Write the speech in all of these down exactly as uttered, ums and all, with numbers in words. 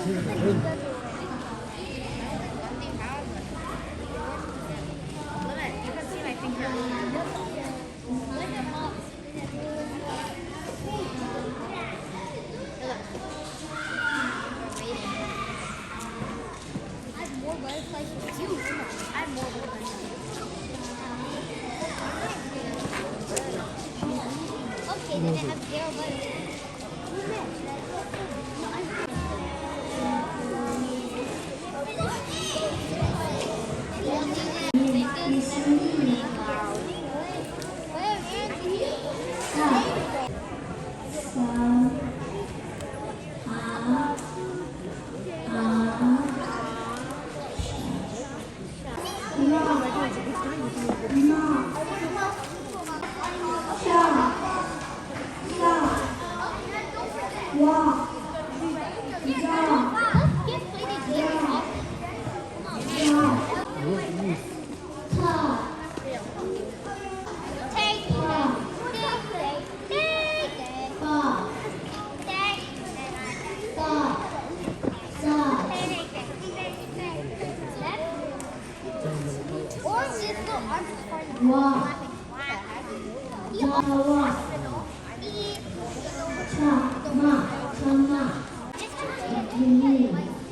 I have more butterflies than you. I have more butterflies than you. Okay, then I have zero butterflies.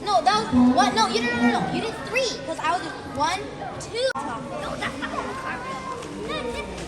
No, that was what? No, you no no no no. You did three because I was just one, two. No, that's not what I'm talking about.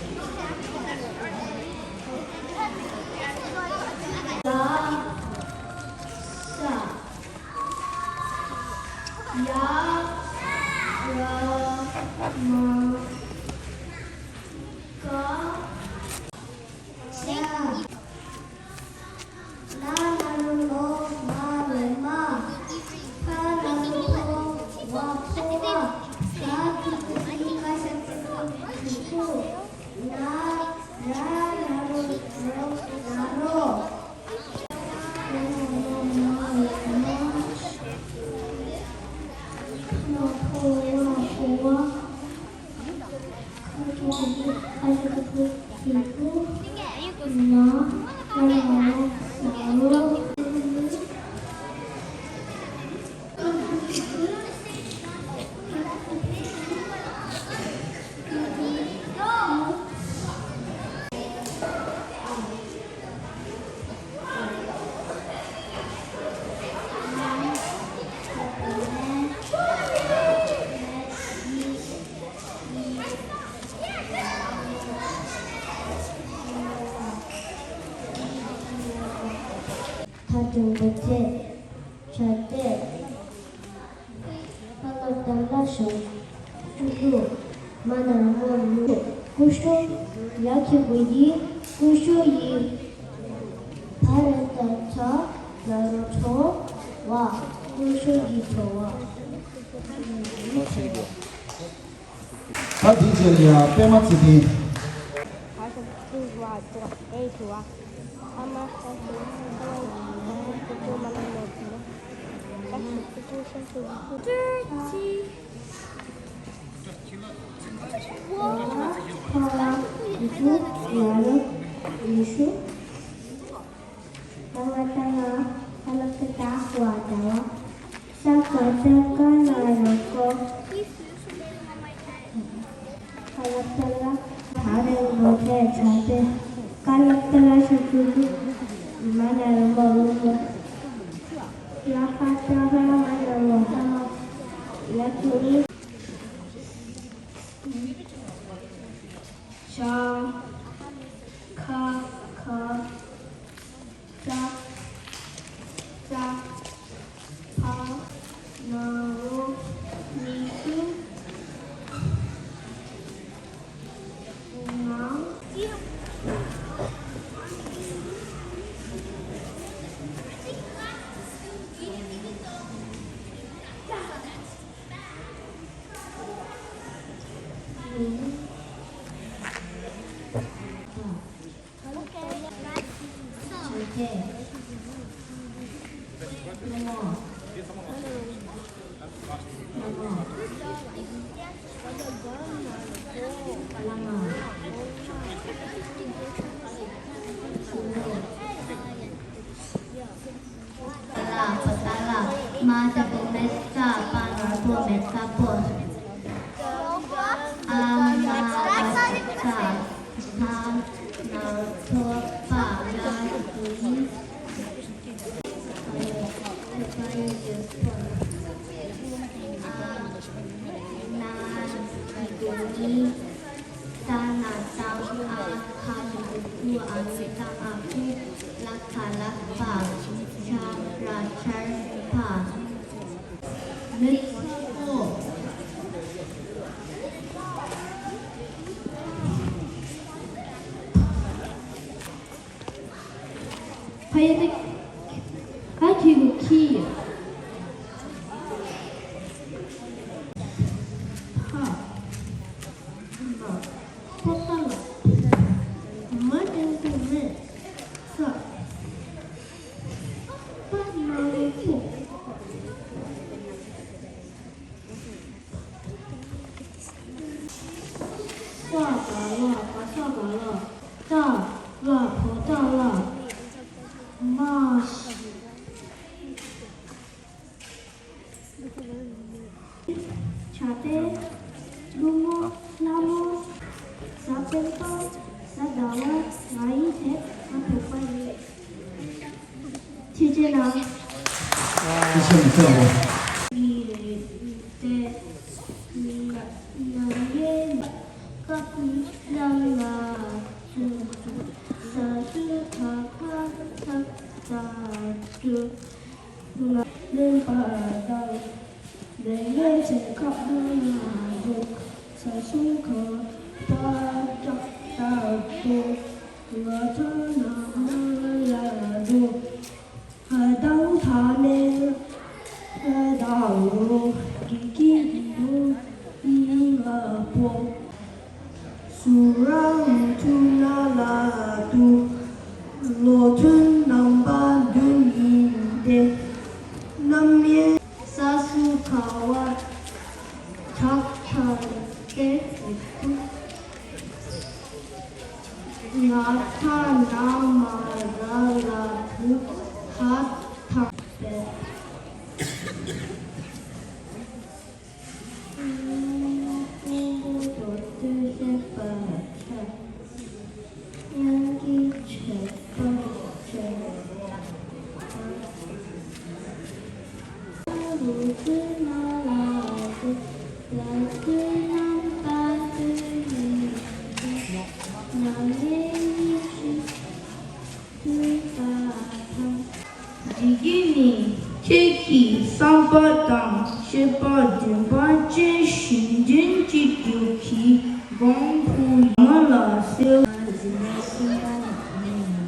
མཐའ་དྲུག་པ་བཅས། བྱ་དེ། ཕ་ལ་བཏགས་ལ་ཞབས་ཀྱུ་ཀླུ། མ་ན་རོ་མ་མུ། ཀུ་ཤུ། ཡ་གི་གུ་ཡི། ཀུ་ཤུ་ཡི། བ་ར་བཏགས་བྲ། ན་རོ་བྲོ་བ། ཀུ་ཤུ་ཡི་བྲོ་བ། ད་འདི་རྗེས་ལ་ཡ་པད་མ་ཚེ་བརྟན། ཏ་ང་ཏ་ང་། ཧ་ལ་ཀ་ཏ་ཧ་ཝ་ཏ་ཝ། ས་ཀ་ཏ་ཀ་ན་རོ་ཀོ། ཧ་ལ་ཀ་ཏ་ལ། ད་རེ་མོ་ཏེ་ད་ཏེ། ཀ་ལ་ཀ་ཏ་ལ་ཞབས་ཀྱུ་ཀླུ། མ་ན་རོ་མ་རོ་མོ། ལ་ཧ་ཏ་ཧ་མ་ན་རོ་ཧ་མ། ཡ་ཏུ་ནི། ཤ། ཁ། ཁ། ཙ། ཙ། ཕ། ན་རོ། མི་ཤུ། ང་། མ་ད་པོ་མེ་ས། པ་ན་པོ་མེ་ས་པོ། ཨ་མ་བ་ས། ཐ་ན་ཐོ་པ་ལ་གུ་ཡི། ཨ་ན་གུ་ཡི། ད་ན་དང་། ཨ་ཁ་གུ་ཁུ། ཨ་ནུ་དང་ཨ་ཁུ། ལ་ཁ་ལག་པ། ཆ་ར་ཆར་པ། མེ་ས་པོ། ཕ་ཡ་ཏ། ཨ་ཁི་གུ་ཁི། ཕ། མ། ཕ་ས་ལ། མ་ཏན་ཏན་མེ་ས། པ་ན་རོ་པོ། ས་ག་ལ། ག་ས་ག་ལ། ཏ་ལ་བོ་ཏ་ལ། མ་ཤི། ཆ་ཏེ། ཀླུ་མོ། ལྷ་མོ། གཟའ་སྤེན་པ། གཟའ་ཟླ་བ། ང་ཡི་དེབ། ང་བོད་པ་ཡིན། ཁྱེད་ཀྱི་ནང་། ཁྱེད་ཀྱི་ནང་། ནམ་ཡས་སྐབས་ནམ་ལ་ཚུགས། ས་སུ་ཁ་ཁ་ཐག་ཐག་ཏུ་ང་ལེན་པ་དང་། ལས་ངན་ཚེ་ཁག་ཏུ་ང་འཇུག་ས་སུ་ཁ་པ་ཀྲག་ཏག་ཏོ། ང་ཚོ་ནང་མ་ལ་འགྲོ། ཧ་དང་ཐ་ནས་ཧ་དང་རོ་གི་གི་རུ་ཨི་ང་པོ། སུ་ར་ཨུ་ཐུ་ན་ལ་ཏུ། ལོ་ཐུན་རྣམ་པ་བདུན་ཡིན་ཏེ། རྣམ་དབྱེ། ས་སུ་ཁ་བ་ཁྲག་ཁྲག་སྟེ། ང་ཐ་ན་མ་ར་ལ་བུ་ཧ་ཐང་སྟེ། ཀུན་ཏུ་རྡོར་བསྡུས་བཤད་པར་བྱ། དབྱངས་ཀྱི་བྱེད་པ་བྱེད། རུ་ཏུ་ན་ལ་ཏུ། ལ་ཏུ་རྣམ་པ་ཏུ་ཡིན་ཏེ། རྣམ་དབྱེ་ཉི་ཤུ་ཐུབ་པ་དང་། འདི་གི་ནི་ཁྱེད་ཀྱི་བསམ་པ་དང་ཤེས་པ་འདུན་པ་ཅན་གཞན་དོན་གཅིག་གྱུར་གྱི་དགོངས་ཕུ་ཡ་མ་ལ་གསོལ། འཛིན་པ་གསུམ་པ་ནི་ཡིན།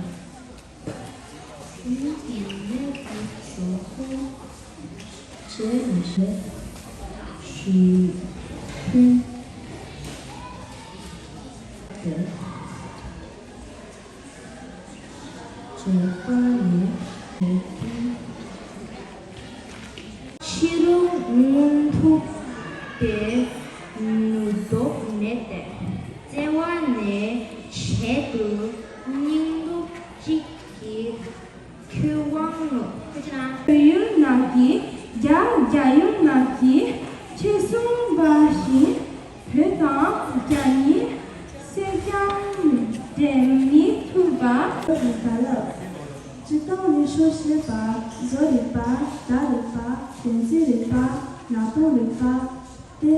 གཞུང་གི་གནས་ཀྱི་འཇོག་པོ་བྱས་ནས་ཞུ་ཕུལ། བྱས་པ་ནས་བྱས་པའི། ཕྱི་རུ་མངོན་ཐུབ་པའི་ནུས་སྟོབས་མེད་དེ། བརྩེ་བ་ནས་བྱེད་དུ་སྙིང་སྟོབས་གཅིག་གིས་ཁྱོད་དབང་ངོ་། བོད་ཡུལ་ནང་གི་རྒྱ། རྒྱ་ཡུལ་ནང་གི་ཆོས་གསུངས་པ་བཞིན། བོད་དང་རྒྱ་གཉིས་སེར་སྐྱ་འདྲེས་མི་ཐུབ་པ། བོད་ཀྱི་རྩ་རླབས། སྤྱིར་བཏང་ནི་ཤོ་ཤེས་པ། བཟོ་རིག་པ། རྟ་རིག་པ། གདན་རྩེ་རིག་པ། ནག་པོ་རིག་པ། སྟེ།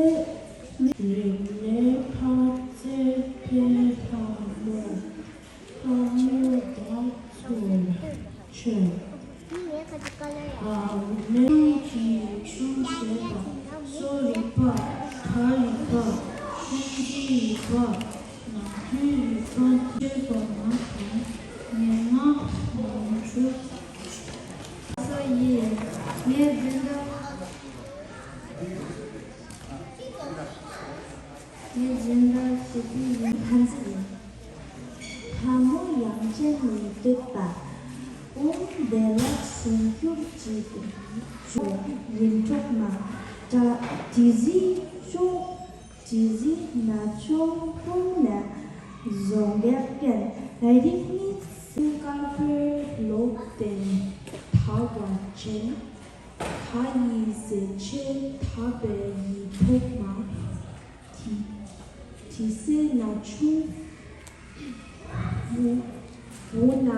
མི་རིགས་ནས་ཕར་རྩེ་ཕེ་ལྷ་མོ། ལྷ་མོ་བདག་ཚོ་ཆོས། ཨ་མེ་གི་ཆུ་ཟེར་བ། སོ་རིག་པ། ཁ་རིག་པ། ཤིང་གི་རིག་པ། ནག་པོའི་རིག་པ་ཐེབས་པ་མ་དང་། ངན་སྔགས་ནང་ཆོས། ས་ཡི་ངས་འཛིན་གྲྭ། ངས་འཛིན་གྲྭ་བཞི་པའི་ཡིན། ཕན་ཚུན་ཡིན། ལྷ་མོ་དབྱངས་ཅན་ནི་བསྟོད་པ། ཨོཾ་བདེ་ལེགས་སྲུང་སྐྱོབ་ཀྱི་ཞུ། ཡིད་འཕྲོག་མ། དྲི་ཟའི་ཤོག་དྲི་ཟའི་ན་ཆུང་ཁོང་ནས་བཟོ་འགེགས་མཁན་རིག་གནས་སིང་ག་པུར་ལོག་སྟེ་ཐག་པ་ཆེན། ད་ཡི་ཟེར་ཆེ་ད་པའི་ཡི་ཐོག་མ། དེ་དེ་སེ་ན་ཆུང་། བུ་བུ་ན་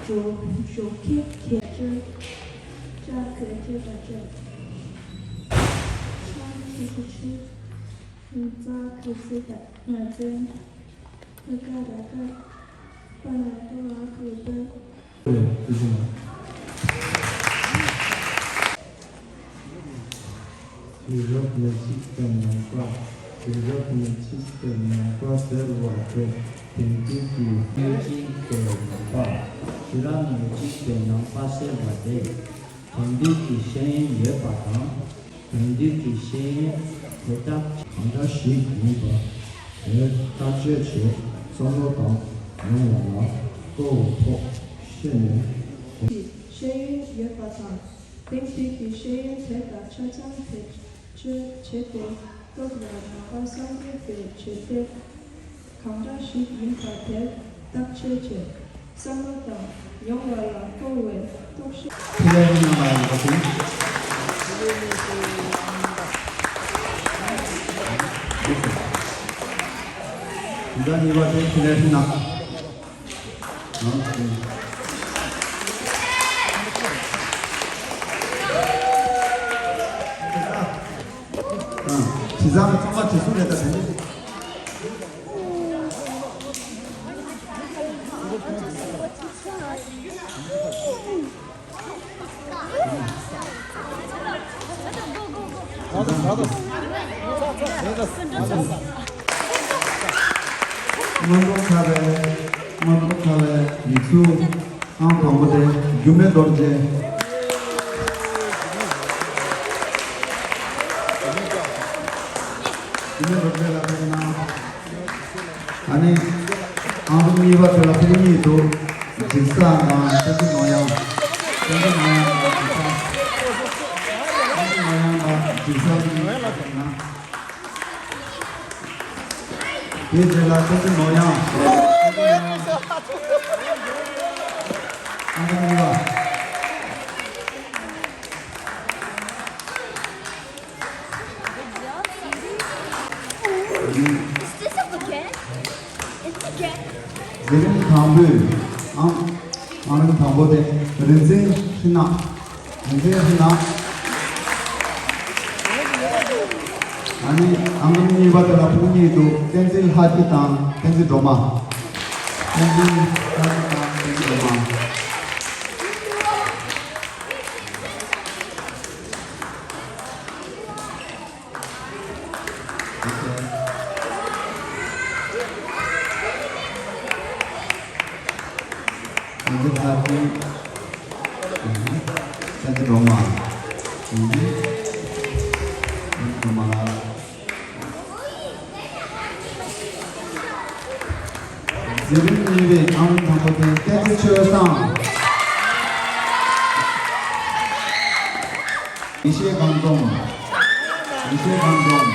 འཇོ་འཇོ་ཁེ་ཁེ་ཅོ། ཅ་ཁེ་ཅེ་ད་ཅོ། ཆ་ཁེ་ཁེ་ཆེ། ཙ་ཁེ་ཙེ་ད་ན་ཙེ། ཁ་ཁ་ར་ཁ། པ་ན་པ་ཨ་ཁུ་པ། དུས་རབས་ཉེར་གཅིག་པའི་ནང་པ། དུས་རབས་ཉེར་གཅིག་པའི་ནང་པ་ཟེར་བ་དེ་དེང་དུས་ཀྱི་ཉེར་གཅིག་པའི་ནང་པ། དུས་རབས་ཉེར་གཅིག་པའི་ནང་པ་ཟེར་བ་དེ་དེང་དུས་ཀྱི་ཤེས་ཡོན་ཡོད་པ་དང་། དེང་དུས་ཀྱི་ཤེས་ཡོན་དེ་དག་གང་འདྲ་ཞིག་ཡིན་པ་དེ་བརྟག་དཔྱད་བྱས་བསམ་བློ་དང་ཡོང་བ་ལ་གཙོ་བོ་ཐོག་ཤེས་ནས། ཤེས་ཡོན་ཡོད་པ་དང་། དེང་དུས་ཀྱི་ཤེས་ཡོན་དེ་དག་ཆ་ཚང་བེད་སྤྱོད་བྱས་ཏེ་སྟོབས་ལ་ནང་པ་སངས་རྒྱས་པའི་བྱེད་གཏེ་གང་འདྲ་ཞིག་ཡིན་པ་དེ་བརྟག་དཔྱད་བྱས་བསམ་བློ་དང་ཡོང་བ་ལ་གཙོ་བོའི་རྟོག་ཞིབ། ཁྱེད་རང་རྣམ་པ་ཡིན་པ་དེ། འདི་གཉིས་པ་དེ་ཁྱེད་རང་རྣམ། དེ་ཚང་མ་ཚང་མ་དེ་སུ་རེད་ད་དེ་ནི། སྔོན་འགྲོ་ཁ་བའི་སྔོན་འགྲོ་ཁ་བའི་མི་ཚུགས། ཨང་དང་པོ་དེ་རྒྱུ་མེད་རྡོ་རྗེ། རྒྱུ་མེད་རྡོ་རྗེ་ལ་ཕེབས་གནང་། ཨ་ནི། ཨང་རིམ་གཉིས་པ་དེ་ལ་ཕེབས་གཉིས་འདུག་འཇིགས་བྱེད་དང་བསྟན་འཛིན་ནོར་གཡང་། བསྟན་འཛིན་ནོར་གཡང་དང་འཇིགས་བྱེད། བསྟན་འཛིན་ནོར་གཡང་དང་འཇིགས་བྱེད་གཉིས་ལ་ཕེབས་གནང་། དེའི་རྗེས་ལ་བསྟན་འཛིན་ནོར་གཡང་། ཨ་ནི་གཉིས་པ། Is this a bookend? It's a bookend. མཛད་རིམ་དང་པོའི་ཨང་། ཨང་རིམ་དང་པོ་དེ་རིག་འཛིན་ཧྲི་ན། རིག་འཛིན་ཧྲི་ན། ཨ་ནི་ཨང་རིམ་གཉིས་པ་དེ་ལ་ཕྲུ་གུ་གཉིས་འདུག་བསྟན་འཛིན་ལྷ་སྐྱིད་དང་བསྟན་འཛིན་སྒྲོལ་མ། བསྟན་འཛིན་ལྷ་སྐྱིད་དང་བསྟན་འཛིན་སྒྲོལ་མ། མཛད་རིམ་གཉིས་པའི་ཨང་དང་པོ་དེ་བསྟན་འཛིན་ཆོས་བཟང་། ཡེ་ཤེས་སྒང་རྫོང་། ཡེ་ཤེས་སྒང་རྫོང་།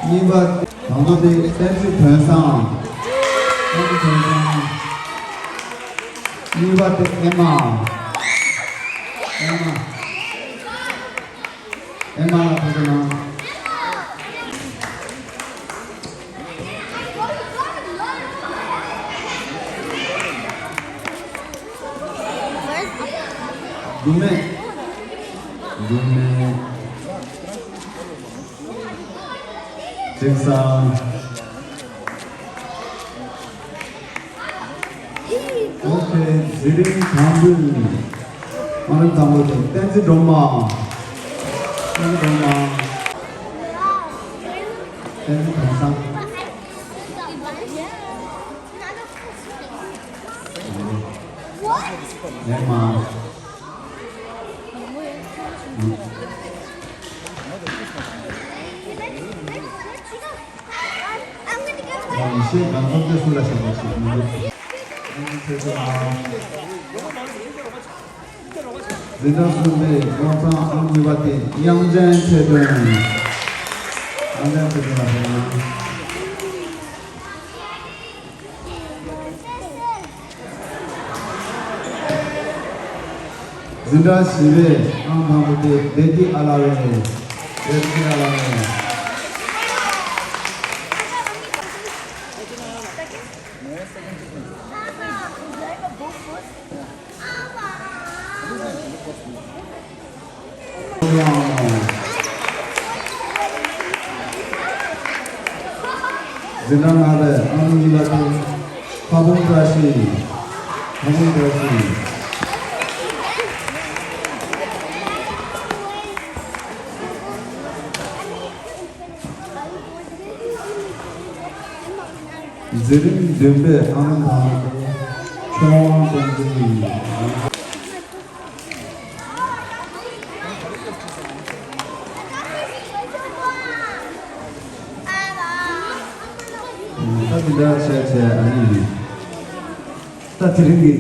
གཉིས་པ་དང་པོ་དེ་བསྟན་འཛིན་དོན་བཟང་། བསྟན་འཛིན་དོན་བཟང་། གཉིས་པ་དེ་ཨེ་མ། ཨེ་མ། ཨེ་མ་ལ་ཕེབས་གནང་། རྒྱུ་མེད། རྒྱུ་མེད། ཅིག་སང་། ཨོ་ཁེ། མཛད་རིམ་དང་པོ། ཨང་རིམ་དང་པོ་དེ་བསྟན་འཛིན་སྒྲོལ་མ། བསྟན་འཛིན་སྒྲོལ་མ། བསྟན་འཛིན་དོན་བཟང་། ཨེ་མ། ཡེ་ཤེས་སྒང་རྫོང་དེ་སུ་ལ་བྱེད་པ་ཞིག་མི་འདུག་འཛིན་གྲྭ་གསུམ་པའི་སློབ་ཚན་ཨང་གཉིས་པ་དེ་དབྱངས་ཅན་ཚེ་བརྟན། ཨ་ལན་ཁོ་ཚོ་ལ་ཕེབས་ན། འཛིན་གྲྭ་བཞི་པའི་ཨང་དང་པོ་དེ་བདེ་སྐྱིད་ཨ་ལ་བས། བདེ་སྐྱིད་ཨ་ལ་བས། འཛིན་གྲྭ་ལྔ་པའི་ཨང་གཉིས་པ་དེ་ཁ་བུང་བཀྲ་ཤིས། ཁ་བུང་བཀྲ་ཤིས། འཛིན་རིམ་བདུན་པའི་ཨང་དང་པོ་ཁྱོད་དབང་བསྟན་འཛིན་ཡིན། ད་དེ་འདྲ་བྱས་བྱས་ཨ་ནི་ཡིན། ད་དེ་རིང་གི་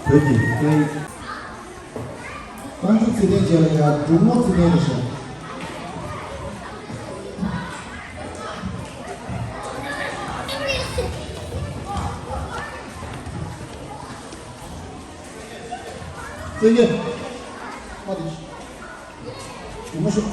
བོད་ཀྱི་སྐད་ཡིག་རྐང་མགྱོགས་ཚིག་དོན་བཅས་ལ་ཡང་འབྲུག་མོ་ཚིག་དོན་རེ་བྱ། བཙན་གྱི། མ་དེ། འབྲུག་མོ་ཤོག་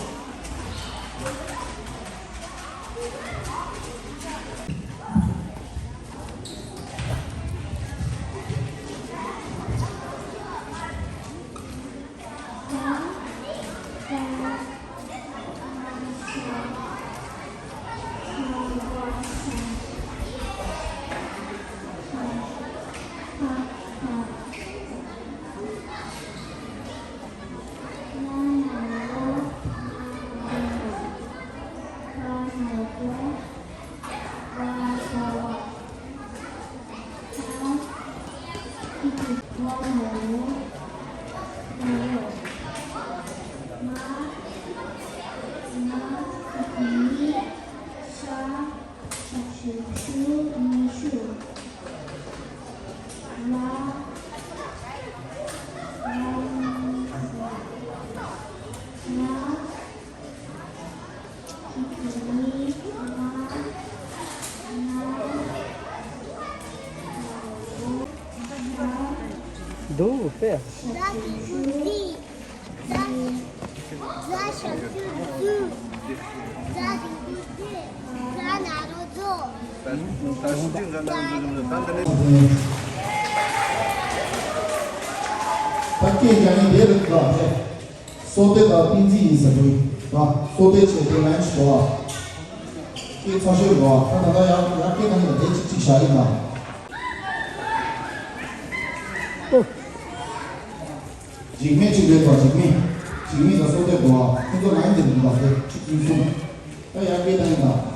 འདུག་པས། ད་སྐད་རྒྱག་མཁན་དེ་རེད་ད། སོ་ལྟའི་དང་བསྟན་འཛིན་ཡིན་ཟེར་དུས་ད་སོ་ལྟའི་ཆེད་དུ་ལན་ཞུ་བ། སྐད་ཚ་ཤོས་རེད་བ། ད་ད་ལྟ་ཡར་ཡར་སྐད་གཏོང་མཁན་དེ་གཅིག་གཅིག་བཞག་ཡིན་ད། འཇིགས་མེད་གཅིག་རེད་ད། འཇིགས་མེད། འཇིགས་མེད་དང་སོ་ལྟའི་དགོས་བ། ཁོ་ཚོ་ལན་དེ་མི་འདུག་ད། དེ་གཅིག་གཉིས་གསུམ། ད་ཡར་སྐད་གཏོང་ཡིན་ད།